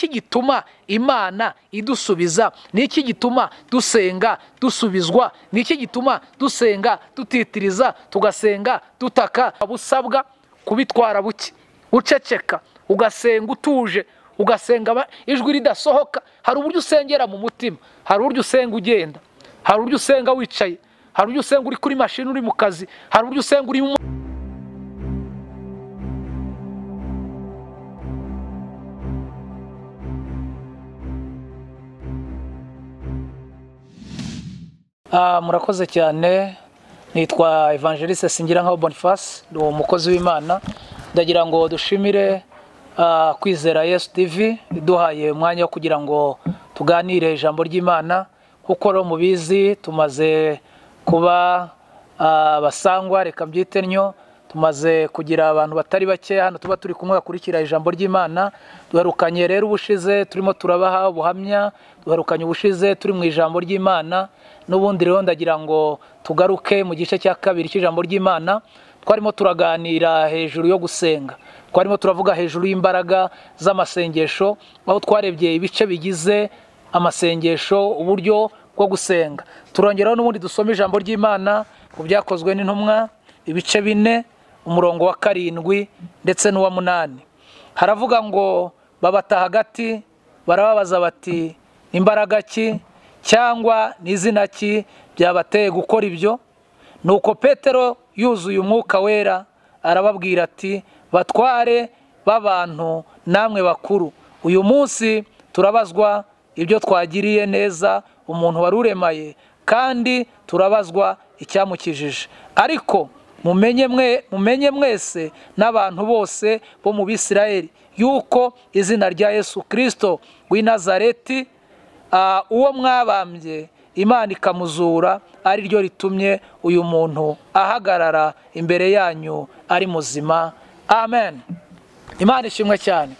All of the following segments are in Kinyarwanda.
Iki gituma Imana idusubiza, niki gituma dusenga dusubizwa, niki gituma dusenga tutitiriza, tugasenga dutaka, busabwa kubitwara buki, uceceka, ugasenga utuje, ugasenga ijwi ridasohoka. Hari uburyo usengera mu mutima, hari uburyo usenga ugenda, hari uburyo usenga wicaye, hari uburyo usenga uri kuri mashini uri mu kazi, hari uburyo usenga uri mu Murakoze cyane. Nitwa Evangeliste Singirankabo Boniface, ndi umukozi w'Imana. Ndagira ngo dushimire Kwizera Yesu TV iduhaye umwanya wo kugira ngo tuganire ijambo ry'Imana, kuko rero mubizi tumaze kuba abasangwa, reka mbyite ntyo, tumaze kugira abantu batari bake hano tuba turi kumwe bakurikira ijambo ry'Imana. Duherukanye rero ubushize turimo turabaha ubuhamya, duherukanye ubushize turi mu ijambo ry'Imana. N'ubundi rero ndagira ngo tugaruke mu gice cya kabiri cy'ijambo ry'Imana. Twarimo turaganira hejuru yo gusenga, twarimo turavuga hejuru y'imbaraga z'amasengesho, aho twarebye ibice bigize amasengesho, uburyo bwo gusenga. Turongeraho n'ubundi dusoma ijambo ry'Imana mu Byakozwe n'Intumwa ibice 4 umurongo wa 7 ndetse n'uwa 8. Haravuga ngo babata hagati barababaza bati imbaraga ki cyangwa n'izina ki byabateye gukora ibyo? Nuko Petero yuzuye umwuka wera arababwira ati batware b'abantu namwe bakuru, uyu munsi turabazwa ibyo twagiriye neza umuntu wari uremaye, kandi turabazwa icyamukijije. Ariko mumenye mwese n'abantu bose bo mu Bisirayeli yuko izina rya Yesu Kristo w'i Nazareti, uwo mwabambye Imana ikamuzura, ari ryo ritumye uyu muntu ahagarara imbere yanyu ari muzima. Amen. Imana ishimwe cyane.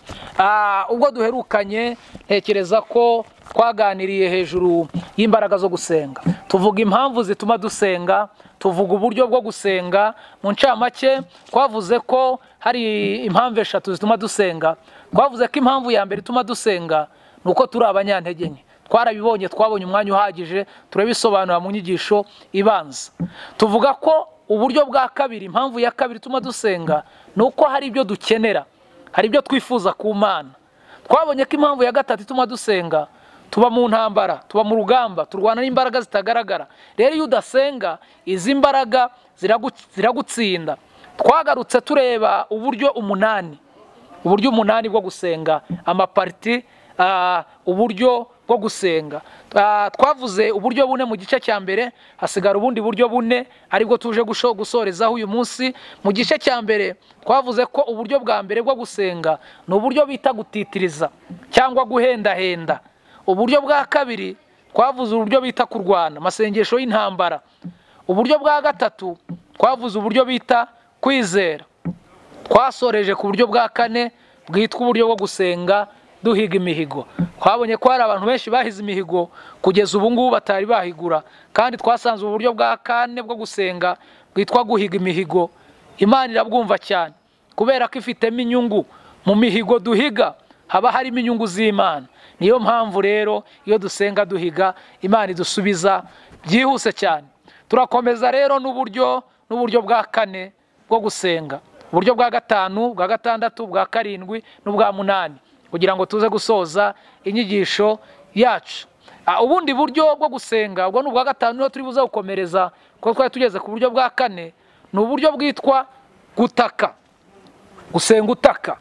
Ubwo duherukanye ntekereza ko twaganiriye hejuru y'imbaraga zo gusenga, tuvuga impamvu zituma dusenga, tuvuga uburyo bwo gusenga. Mu ncamake twavuze ko hari impamvu eshatu zituma dusenga. Twavuze ko impamvu ya mbere ituma dusenga nuko turi abanyantege nke. Twarabibonye, twabonye umwanya uhagije turabisobanura mu nyigisho ibanza. Tuvuga ko uburyo bwa kabiri, impamvu ya kabiri ituma dusenga nuko hari ibyo dukenera, hari ibyo twifuza ku Mana. Twabonye ko impamvu ya gatatu ituma dusenga, tuba mu ntambara, tuba mu rugamba, turwana n'imbaraga zitagaragara. Rero iyo udasenga izi mbaraga ziragutsinda. Twagarutse tureba uburyo umunani, uburyo umunani bwo gusenga, amaparti, uburyo bwo gusenga. Twavuze uburyo bune mu gice cya mbere, hasigara ubundi buryo bune aribwo tuje gusorezaho uyu munsi. Mu gice cya mbere twavuze ko uburyo bwa mbere bwo gusenga ni uburyo bita gutitiriza cyangwa guhendahenda. Uburyo bwa kabiri twavuze uburyo bita kurwana, amasengesho y'intambara. Uburyo bwa gatatu twavuze uburyo bita kwizera. Twasoreje ku buryo bwa kane bwitwa uburyo bwo gusenga duhiga imihigo. Twabonye ko hari abantu benshi bahize imihigo kugeza ubu ngubu batari bahigura, kandi twasanze uburyo bwa kane bwo gusenga bwitwa guhiga imihigo Imana irabwumva cyane, kubera ko ifitemo inyungu. Mu mihigo duhiga haba harimo inyungu z'Imana. Niyo mpamvu rero iyo dusenga duhiga Imana idusubiza byihuse cyane. Turakomeza rero n'uburyo bwa kane bwo gusenga, uburyo bwa gatanu, bwa gatandatu, bwa karindwi n'ubwa munani, kugira ngo tuze gusoza inyigisho yacu. Ubundi buryo bwo gusenga ubwo n'ubwa gatanu niho turi buze gukomereza, kuko twari tugeze ku buryo bwa kane. Ni uburyo bwitwa gutaka, gusenga utaka.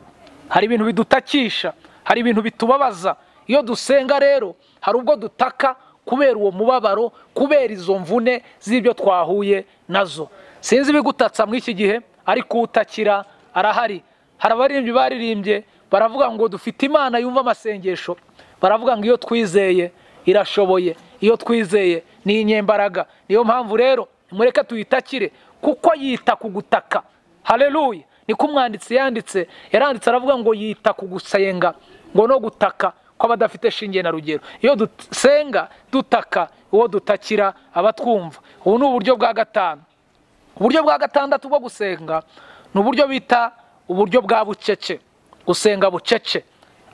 Hari ibintu bidutakisha, hari ibintu bitubabaza. Iyo dusenga rero hari ubwo dutaka kubera uwo mubabaro, kubera izo mvune z'ibyo twahuye nazo. Sinzi ibigutatsa muri iki gihe, ariko utakira arahari. Hari abaririmbyi baririmbye baravuga ngo dufite Imana yumva amasengesho, baravuga ngo iyo twizeye irashoboye, iyo twizeye ni inyembaraga. Niyo mpamvu rero mureke tuyitakire, kuko yita ku gutaka. Haleluya. Niko umwanditsi yanditse, yaranditse aravuga ngo yita ku gusenga ngo no gutaka kw'abadafite shinge na rugero. Iyo dusenga dutaka, uwo dutakira abatwumva. Ubu ni uburyo bwa gatanu. Uburyo bwa gatandatu bwo gusenga ni uburyo bita uburyo bwa bucece, gusenga bucece.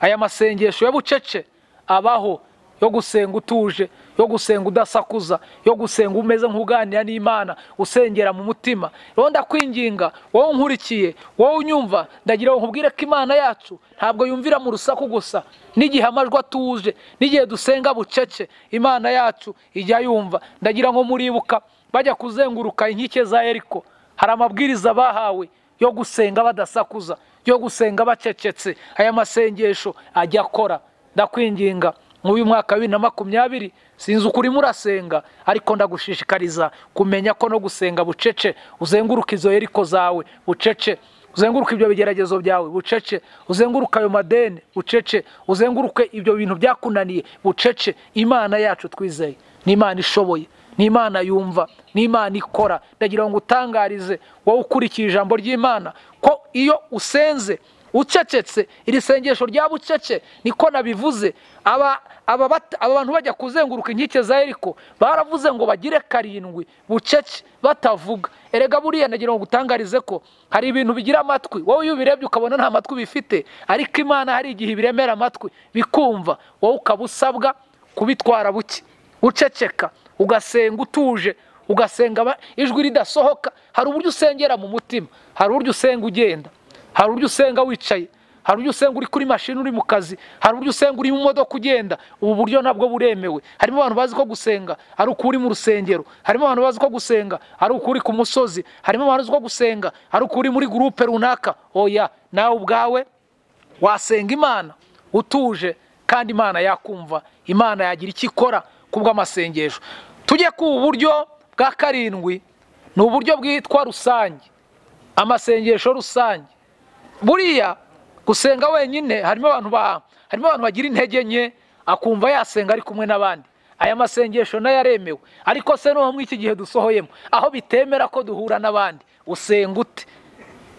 Aya masengesho ya bucece abaho, yo gusenga utuje, yo gusenga udasakuza, yo gusenga umeze nk'uganira n'Imana, usengera mu mutima. Rero ndakwinginga wowe unkurikiye, wowe unyumva, ndagira ngo nkubwire ko Imana yacu ntabwo yumvira mu rusaku gusa. N'igihe amajwi atuje, n'igihe dusenga bucece, Imana yacu ijya yumva. Ndagira ngo muribuka bajya kuzenguruka inkike za Yeriko, hari amabwiriza bahawe yo gusenga badasakuza, yo gusenga bacecetse. Aya masengesho ajya akora. Ndakwinginga nk'uyu mwaka wa 2020, sinzi ukuri murasenga, ariko ndagushishikariza kumenya ko no gusenga bucece, uzenguruka izo Yeriko zawe bucece, uzenguruka ibyo bigeragezo byawe bucece, uzenguruka ayo madeni bucece, uzenguruke ibyo bintu byakunaniye bucece. Imana yacu twizeye ni Imana ishoboye, ni Imana yumva, ni Imana ikora. Ndagira ngo utangarize wowe ukurikiye ijambo ry'Imana ko iyo usenze ucecetse, iri sengesho rya bucece niko nabivuze. Aba bantu bajya kuzenguruka inkike za Yeriko baravuze ngo bagire 7 bucece batavuga. Erega buriya nagira ngo utangarize ko hari ibintu bigira amatwi, wowe iyo ubirebye ukabona nta matwi bifite, ariko Imana hari igihe ibiremera amatwi bikumva, wowe ukaba usabwa kubitwara buke, uceceka, ugasenga utuje, ugasenga ijwi ridasohoka. Hari uburyo usengera mu mutima, hari uburyo usenga ugenda, hari uburyo usenga wicaye, hari uburyo usenga uri kuri mashini uri mu kazi, hari uburyo usenga uri mu modoka ugenda. Ubu buryo nabwo buremewe. Harimo abantu bazi ko gusenga ari uko uri mu rusengero, harimo abantu bazi ko gusenga ari uko uri ku musozi, harimo abantu bazi ko gusenga ari uko uri muri groupe runaka. Oya, nawe ubwawe wasenga Imana utuje, kandi Imana yakumva, Imana yagira icyo ikora kubw'amasengesho. Tujye ku buryo bwa 7, ni uburyo bwitwa rusange, amasengesho rusange. Buriya gusenga wenyine harimo abantu bagira intege nke, akumva yasenga ari kumwe n'abandi. Aya masengesho nayo aremewe, ariko se no muri iki gihe dusohoyemo aho bitemera ko duhura n'abandi, usenga ute?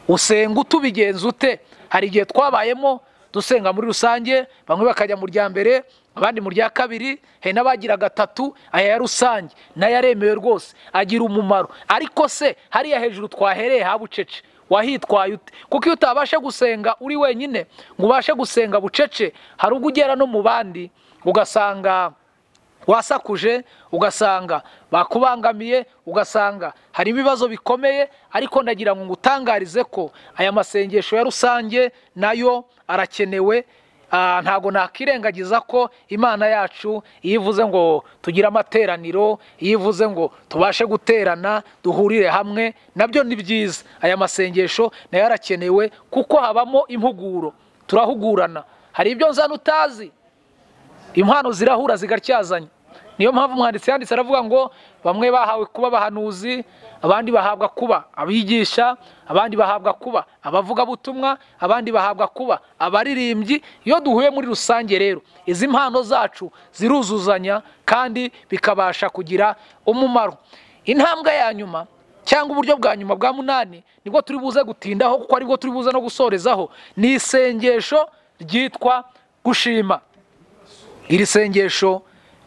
Usenga utubigenza ute? Hari igihe twabayemo dusenga muri rusange, bamwe bakajya mu rya mbere, abandi mu rya kabiri, hari n'abagira 3. Aya ya rusange nayo aremewe rwose, agira umumaro. Ariko se hariya hejuru twahereye ha bucece wahitwaye ute? Kuko iyo utabasha gusenga uri wenyine ngo ubashe gusenga bucece, hari ubwo ugera no mu bandi ugasanga wasakuje, ugasanga bakubangamiye, ugasanga hari ibibazo bikomeye. Ariko ndagira ngo ngutangarize ko aya masengesho ya rusange nayo arakenewe. Ntago nakirengagiza ko Imana yacu iyo ivuze ngo tugire amateraniro, iyo ivuze ngo tubashe guterana duhurire hamwe, nabyo ni byiza. Aya masengesho nayo arakenewe kuko habamo impuguro, turahugurana. Hari ibyo nzana utazi, impano zirahura zigatyazanya. Niyo mpamvu umwanditsi yanditse aravuga ngo bamwe bahawe kuba abahanuzi, abandi bahabwa kuba abigisha, abandi bahabwa kuba abavugabutumwa, abandi bahabwa kuba abaririmbyi. Iyo duhuye muri rusange rero, izi mpano zacu ziruzuzanya kandi bikabasha kugira umumaro. Intambwe ya nyuma cyangwa uburyo bwa nyuma bwa 8, nibwo turi buze gutindaho kuko aribwo turi buze no gusorezaho, ni isengesho ryitwa gushima. Iri sengesho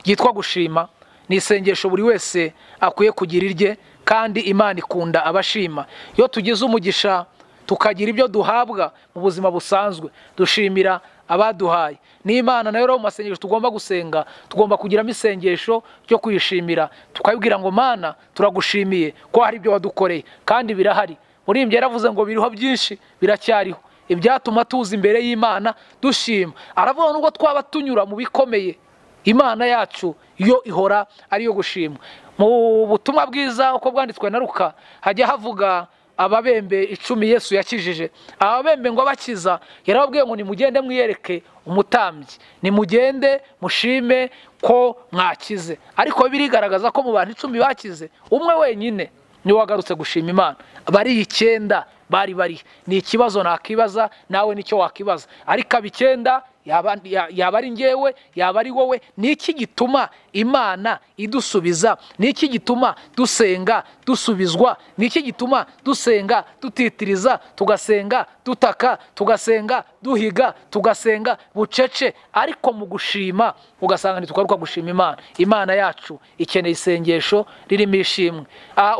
ryitwa gushima ni isengesho buri wese akwiye kugira irye, kandi Imana ikunda abashima. Iyo tugize umugisha tukagira ibyo duhabwa mu buzima busanzwe, dushimira abaduhaye. N'Imana nayo rero mu masengesho tugomba gusenga, tugomba kugiramo isengesho ryo kuyishimira, tukabibwira ngo Mana turagushimiye ko hari ibyo wadukoreye, kandi birahari. Muri ibyo yaravuze ngo biriho byinshi, biracyariho ibyatuma tuza imbere y'Imana dushima. Aravuga nubwo twaba tunyura mu bikomeye, Imana yacu yo ihora ariyo gushimwa. Mu butumwa bwiza uko bwanditswe na Luka hajya havuga ababembe 10 Yesu yakijije. Ababembe ngo abakiza, yarababwiye ngo nimugende mwiyereke umutambyi, nimugende mushime ko mwakize. Ariko birigaragaza ko mu bantu 10 bakize, umwe wenyine ni wagarutse gushima Imana, bari 9 bari bari. Ni ikibazo nakibaza nawe nicyo wakibaza, ariko ab'9 yaba ari njyewe, yaba ari wowe. Niki gituma Imana idusubiza? Niki gituma dusenga dusubizwa? Niki gituma dusenga tutitiriza, tugasenga dutaka, tugasenga duhiga, tugasenga bucece? Ariko mu gushima ugasanga ntitugaruka gushima Imana. Imana yacu ikeneye isengesho ririmo ishimwe.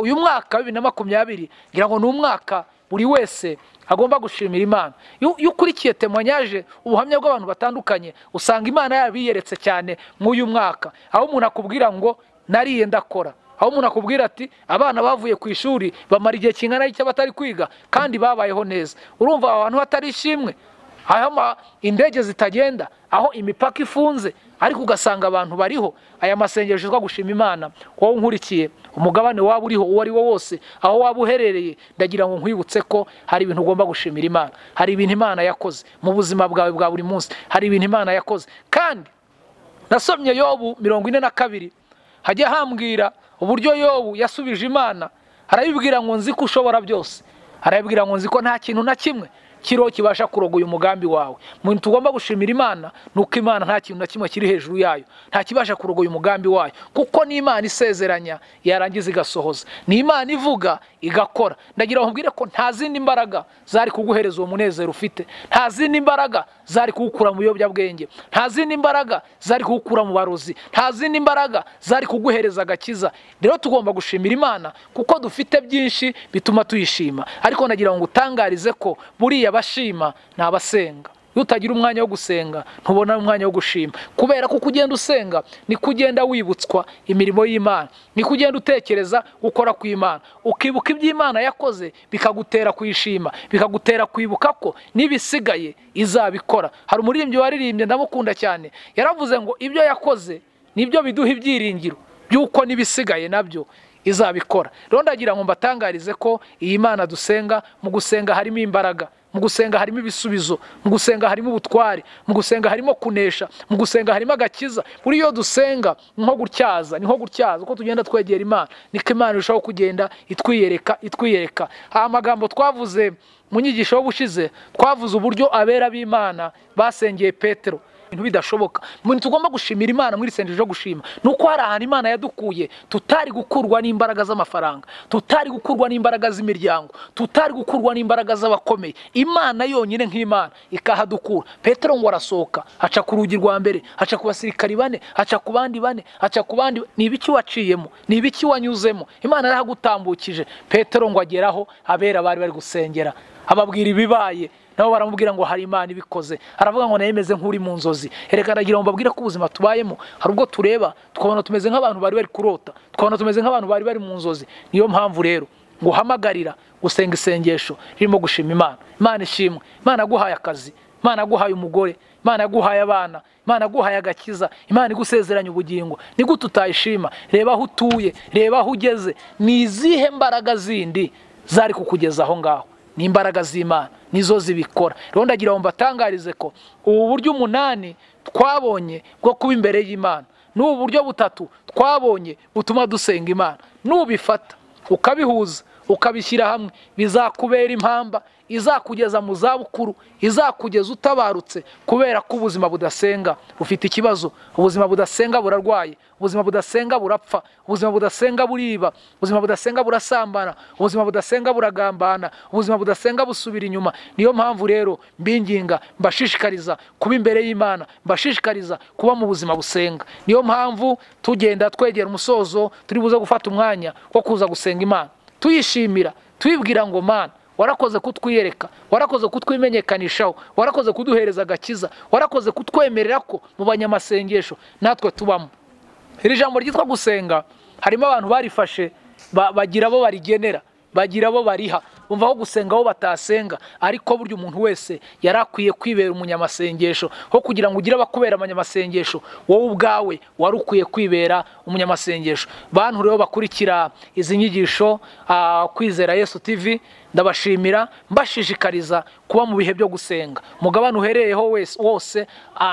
Uyu mwaka wa 2020 ngira ngo ni umwaka buri wese agomba gushimira Imana. Iyo ukurikiye témoignage, ubuhamya bw'abantu batandukanye, usanga Imana yabiyeretse cyane mw'uyu mwaka, aho umuntu akubwira ngo nariye ndakora, aho umuntu akubwira ati abana bavuye ku ishuri bamara igihe kingana icyo batari kwiga kandi babayeho neza. Urumva abantu batarishimwe, aho indege zitagenda, aho imipaka ifunze, ariko ugasanga abantu bariho. Aya masengesho yitwa gushima Imana, wowe unkurikiye, umugabane waba uriho uwo ari wo wose, aho waba uherereye, ndagira ngo nkwibutse ko hari ibintu ugomba gushimira Imana. Hari ibintu Imana yakoze mu buzima bwawe bwa buri munsi, hari ibintu Imana yakoze. Kandi nasomye Yobu 42, hajya hambwira uburyo Yobu yasubije Imana, arayibwira ngo nzi ko ushobora byose, arayibwira ngo nzi ko nta kintu na kimwe kiriho kibasha kurogoya umugambi wawe. Mu tugomba gushimira Imana nuko Imana nta kintu na kimwe kiri hejuru yayo, nta kibasha kurogoya umugambi wayo, kuko ni Imana isezeranya yarangiza igasohoza, ni Imana ivuga igakora. Ndagira ngo nkubwire ko nta zindi mbaraga zari kuguhereza uwo munezero ufite, nta zindi mbaraga zari kugukura mu biyobyabwenge, nta zindi mbaraga zari kugukura mu barozi, nta zindi mbaraga zari kuguhereza agakiza. Rero tugomba gushimira Imana kuko dufite byinshi bituma tuyishima. Ariko ndagira ngo utangarize ko buriya bashima ni abasenga. Iyo utagira umwanya wo gusenga ntubona umwanya wo gushima, kubera ko ugenda usenga niko ugenda wibutswa imirimo y'Imana, niko ugenda utekereza gukora kw'Imana, ukibuka iby'Imana yakoze bikagutera kuyishima, bikagutera kwibuka ko n'ibisigaye izabikora. Hari umuririmbyi waririmbye ndamukunda cyane, yaravuze ngo ibyo yakoze nibyo biduha ibyiringiro by'uko n'ibisigaye nabyo izabikora. Rero ndagira ngo mbatangarize ko iyi Mana dusenga, mu gusenga harimo imbaraga, mu gusenga harimo ibisubizo, mu gusenga harimo ubutware, mu gusenga harimo kunesha, mu gusenga harimo agakiza. Buri iyo dusenga nko gutyaza, ni nko gutyaza uko tugenda twegera Imana, niko Imana irushaho kugenda itwiyereka, itwiyereka. Amagambo twavuze mu nyigisho y'ubushize, twavuze uburyo abera b'Imana basengeye Petero, ibintu bidashoboka. Mu tugomba gushimira Imana muri sengesho ryo gushima nuko hari ahantu Imana yadukuye tutari gukurwa n'imbaraga z'amafaranga, tutari gukurwa n'imbaraga z'imiryango, tutari gukurwa n'imbaraga z'abakomeye. Imana yonyine nk'Imana ikahadukura. Petero ngo arasohoka, aca ku rugi rwa mbere, aca ku basirikari bane, aca ku bandi bane, aca ku bandi. Ni ibiki waciyemo? Ni ibiki wanyuzemo? Imana yarahagutambukije. Petero ngo ageraho abera bari bari gusengera, ababwira ibibaye, nabo baramubwira ngo hari Imana ibikoze. Aravuga ngo nayemeze nk'uri mu nzozi. Ereka ndagira ngo mbabwire ko ubuzima tubayemo hari ubwo tureba tukabona tumeze nk'abantu bari bari kurota, tukabona tumeze nk'abantu bari bari mu nzozi. Niyo mpamvu rero nguhamagarira gusenga isengesho ririmo gushima Imana. Imana ishimwe. Imana yaguhaye akazi, Imana yaguhaye umugore, Imana yaguhaye abana, Imana yaguhaye agakiza, Imana igusezeranya ubugingo. Ni gute utayishima? Reba aho utuye, reba aho ugeze. Ni izihe mbaraga zindi zari kukugeza aho ngaho? Ni imbaraga z'Imana nizo zibikora. Rero ndagira ngo mbatangarize ko ubu buryo 8 twabonye bwo kuba imbere y'Imana, n'ubu buryo 3 twabonye butuma dusenga Imana, nubifata ukabihuza ukabishyira hamwe bizakubera impamba izakugeza mu zabukuru, izakugeza utabarutse. Kubera ko ubuzima budasenga bufite ikibazo, ubuzima budasenga burarwaye, ubuzima budasenga burapfa, ubuzima budasenga buriba, ubuzima budasenga burasambana, ubuzima budasenga buragambana, ubuzima budasenga busubira inyuma. Niyo mpamvu rero mbinginga, mbashishikariza kuba imbere y'Imana, mbashishikariza kuba mu buzima busenga. Niyo mpamvu tugenda twegera umusozo, turi buze gufata umwanya wo kuza gusenga Imana, tuyishimira, tuyibwira ngo Mana warakoze kutwiyereka, warakoze kutwimenyekanishaho, warakoze kuduhereza agakiza, warakoze kutwemerera ko mu banyamasengesho natwe tubamo. Iri jambo ryitwa gusenga harimo abantu barifashe bagira abo barigenera, bagira abo bariha, bumva aho gusenga aho batasenga. Ariko burya umuntu wese yarakwiye kwibera umunyamasengesho. Ho kugira ngo ugire abakubera abanyamasengesho, wowe ubwawe wari ukwiye kwibera umunyamasengesho. Bantu rero bakurikira izi nyigisho Kwizera Yesu TV, ndabashimira, mbashishikariza kuba mu bihe byo gusenga. Mugabane uhereyeho wose,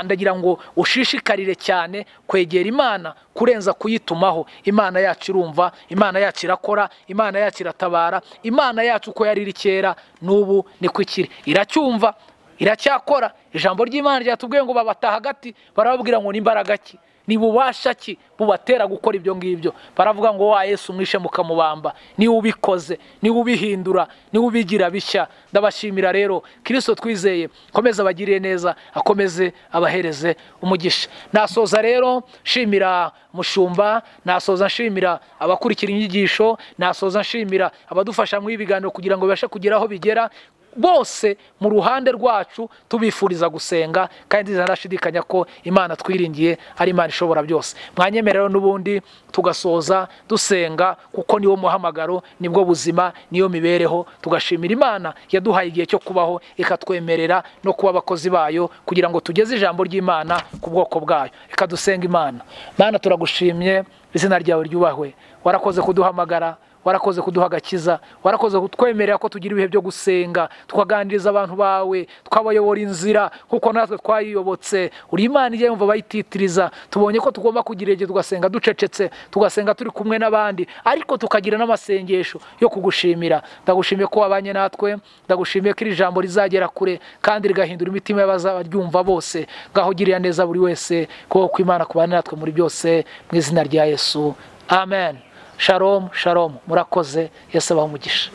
ndagira ngo ushishikarire cyane kwegera Imana kurenza kuyitumaho. Imana yacu irumva, Imana yacu irakora, Imana yacu iratabara, Imana yacu uko yari iri kera n'ubu niko ikiri, iracyumva, iracyakora. Ijambo ry'Imana ryatubwiye ngo babata hagati, barababwira ngo n'imbaraga ki, Ni bubasha ki bubatera gukora ibyo ngibyo? Baravuga ngo wa Yesu mwishe mukamubamba, niwe ubikoze, niwe ubihindura, niwe ubigira bishya. Ndabashimira rero Kristo twizeye, komeza abagiriye neza, akomeze abahereze umugisha. Nasoza rero nshimira mushumba, nasoza nshimira abakurikira inyigisho, nasoza nshimira abadufasha mu ibiganiro kugira ngo bibashe kugera aho bigera bose. Mu ruhande rwacu tubifuriza gusenga, kandi ntarashidikanya ko Imana twiringiye ari Imana ishobora byose. Mwanyemerera n'ubundi tugasoza dusenga, kuko niwo muhamagaro, nibwo buzima, niyo mibereho. Tugashimira Imana yaduhaye igihe cyo kubaho, ikatwemerera no kuba abakozi bayo kugira ngo tugeze ijambo ry'Imana ku bwoko bwayo. Reka dusenga Imana. Mana, turagushimye, izina ryawe ryubahwe. Warakoze kuduhamagara, warakoze kuduha agakiza, warakoze kutwemerera ko tugira ibihe byo gusenga, tukaganiriza abantu bawe, tukabayobora inzira kuko natwe twayiyobotse. Uri Imana ijya yumva bayititiriza. Tubonye ko tugomba kugira igihe tugasenga ducecetse, tugasenga turi kumwe n'abandi, ariko tukagira n'amasengesho yo kugushimira. Ndagushimiye ko wabanye natwe, ndagushimiye ko iri jambo rizagera kure kandi rigahindura imitima y'abazaryumva bose. Ngaho girira neza buri wese, kuko Imana kubana natwe muri byose, mu izina rya Yesu, amen. Shalom, shalom. Murakoze, Yesu abahe umugisha.